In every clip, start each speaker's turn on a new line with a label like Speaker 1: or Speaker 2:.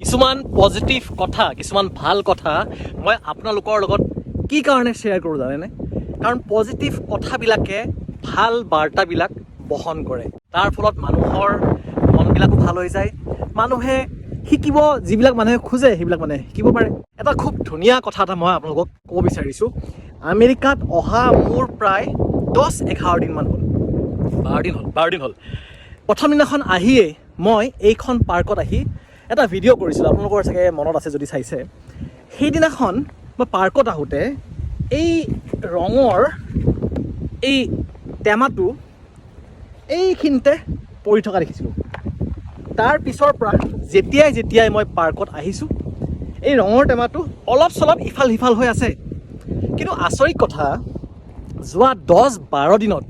Speaker 1: কিছুমান পজিটিভ কথা, কিছুমান ভাল কথা মই আপোনালোকৰ লগত কি কাৰণে শ্বেয়াৰ কৰোঁ জানেনে? কাৰণ পজিটিভ কথাবিলাকে ভাল বাৰ্তাবিলাক বহন কৰে। তাৰ ফলত মানুহৰ মনবিলাকো ভাল হৈ যায়। মানুহে শিকিব, যিবিলাক মানুহে খোজে সেইবিলাক মানুহে শিকিব পাৰে। এটা খুব ধুনীয়া কথা এটা মই আপোনালোকক ক'ব বিচাৰিছোঁ। আমেৰিকাত অহা মোৰ প্ৰায় 10-11 দিনমান হ'ল, 12 দিন হ'ল, 12 দিন হ'ল। প্ৰথম দিনাখন আহিয়েই মই এইখন পাৰ্কত আহি এটা ভিডিঅ' কৰিছিলোঁ। আপোনালোকৰ চাগে মনত আছে যদি চাইছে। সেইদিনাখন মই পাৰ্কত আহোঁতে এই ৰঙৰ এই টেমাটো এইখিনিতে পৰি থকা দেখিছিলোঁ। তাৰ পিছৰ পৰা যেতিয়াই যেতিয়াই মই পাৰ্কত আহিছোঁ, এই ৰঙৰ টেমাটো অলপ চলপ ইফাল সিফাল হৈ আছে। কিন্তু আচৰিত কথা, যোৱা 10-12 দিনত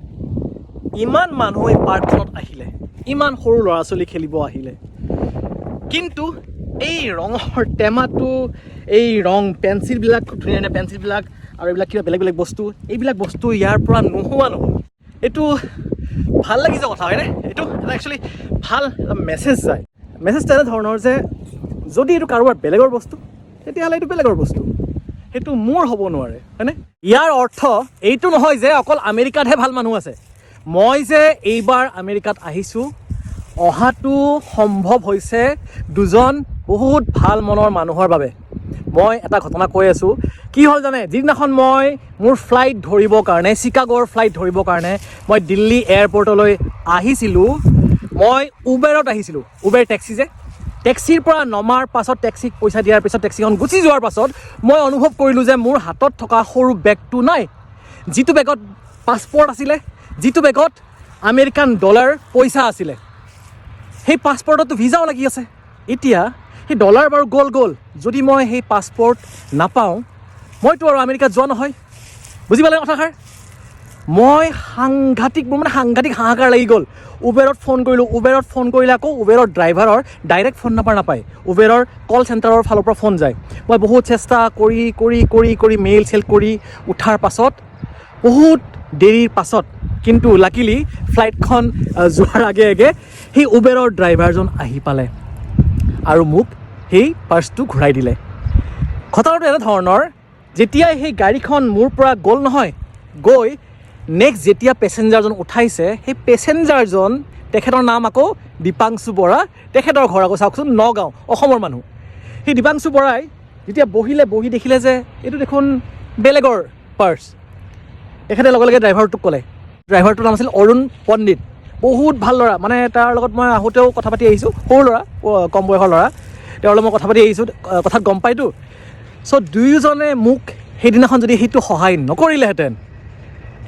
Speaker 1: ইমান মানুহ এই পাৰ্কখনত আহিলে, ইমান সৰু ল'ৰা ছোৱালী খেলিব আহিলে, কিন্তু এই ৰঙৰ টেমাটো, এই ৰং পেঞ্চিলবিলাক, খুব ধুনীয়া ধুনীয়া পেঞ্চিলবিলাক আৰু এইবিলাক কিবা বেলেগ বেলেগ বস্তু, এইবিলাক বস্তু ইয়াৰ পৰা নোহোৱা নহ'ল। এইটো ভাল লাগিছে কথা, হয়নে? এইটো এটা একচুৱেলি ভাল এটা মেছেজ যায়। মেছেজ তেনেধৰণৰ যে যদি এইটো কাৰোবাৰ বেলেগৰ বস্তু, তেতিয়াহ'লে এইটো বেলেগৰ বস্তু, সেইটো মোৰ হ'ব নোৱাৰে, হয়নে? ইয়াৰ অৰ্থ এইটো নহয় যে অকল আমেৰিকাতহে ভাল মানুহ আছে। মই যে এইবাৰ আমেৰিকাত আহিছোঁ, অহাটো সম্ভৱ হৈছে দুজন বহুত ভাল মনৰ মানুহৰ বাবে। মই এটা ঘটনা কৈ আছোঁ। কি হ'ল জানে? যিদিনাখন মই মোৰ ফ্লাইট ধৰিবৰ কাৰণে, চিকাগোৰ ফ্লাইট ধৰিবৰ কাৰণে মই দিল্লী এয়াৰপৰ্টলৈ আহিছিলোঁ, মই উবেৰত আহিছিলোঁ। উবেৰ টেক্সি যে, টেক্সিৰ পৰা নমাৰ পাছত, টেক্সিক পইচা দিয়াৰ পিছত, টেক্সিখন গুচি যোৱাৰ পাছত মই অনুভৱ কৰিলোঁ যে মোৰ হাতত থকা সৰু বেগটো নাই, যিটো বেগত পাছপৰ্ট আছিলে, যিটো বেগত আমেৰিকান ডলাৰ পইচা আছিলে। সেই পাছপৰ্টতো ভিজাও লাগি আছে। এতিয়া সেই ডলাৰ বাৰু গ'ল গ'ল, যদি মই সেই পাছপৰ্ট নাপাওঁ, মইতো আৰু আমেৰিকাত যোৱা নহয়। বুজি পালে কথাষাৰ? মই সাংঘাতিক, মোৰ মানে সাংঘাতিক হাহাকাৰ লাগি গ'ল। উবেৰত ফোন কৰিলোঁ। উবেৰত ফোন কৰিলে আকৌ উবেৰৰ ড্ৰাইভাৰৰ ডাইৰেক্ট ফোন নাম্বাৰ নাপায়, উবেৰৰ কল চেণ্টাৰৰ ফালৰ পৰা ফোন যায়। মই বহুত চেষ্টা কৰি কৰি কৰি কৰি, মেইল চেল কৰি উঠাৰ পাছত, বহুত দেৰিৰ পাছত কিন্তু লাকিলি ফ্লাইটখন যোৱাৰ আগে আগে সেই উবেৰৰ ড্ৰাইভাৰজন আহি পালে আৰু মোক সেই পাৰ্চটো ঘূৰাই দিলে। ঘটনাটো এনেধৰণৰ, যেতিয়াই সেই গাড়ীখন মোৰ পৰা গ'ল নহয়, গৈ নেক্সট যেতিয়া পেচেঞ্জাৰজন উঠাইছে, সেই পেচেঞ্জাৰজন, তেখেতৰ নাম আকৌ দীপাংশু বৰা। তেখেতৰ ঘৰ আকৌ চাওকচোন নগাঁও, অসমৰ মানুহ। সেই দীপাংশু বৰাই যেতিয়া বহিলে, বহি দেখিলে যে এইটো দেখোন বেলেগৰ পাৰ্চ। তেখেতে লগে লগে ড্ৰাইভাৰটোক ক'লে। ড্ৰাইভাৰটোৰ নাম আছিল অৰুণ পণ্ডিত। বহুত ভাল ল'ৰা, মানে তাৰ লগত মই আহোঁতেও কথা পাতি আহিছোঁ। সৰু ল'ৰা, কম বয়সৰ ল'ৰা। তেওঁৰ লগত মই কথা পাতি আহিছোঁ, কথাত গম পাইতো। চ' দুয়োজনে মোক সেইদিনাখন যদি সেইটো সহায় নকৰিলেহেঁতেন,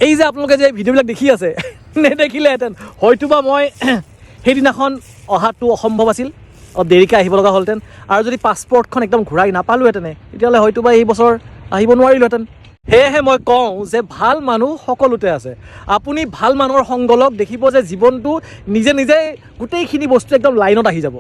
Speaker 1: এই যে আপোনালোকে যে ভিডিঅ'বিলাক দেখি আছে, নেদেখিলেহেঁতেন, হয়তোবা মই সেইদিনাখন অহাটো অসম্ভৱ আছিল, অলপ দেৰিকৈ আহিব লগা হ'লহেঁতেন। আৰু যদি পাছপৰ্টখন একদম ঘূৰাই নাপালোহেঁতেনে, তেতিয়াহ'লে হয়তোবা এই বছৰ আহিব নোৱাৰিলোহেঁতেন। সেয়েহে মই কওঁ যে ভাল মানুহ সকলোতে আছে। আপুনি ভাল মানুহৰ সংগ লওক, দেখিব যে জীৱনটো নিজে নিজে গোটেইখিনি বস্তু একদম লাইনত আহি যাব।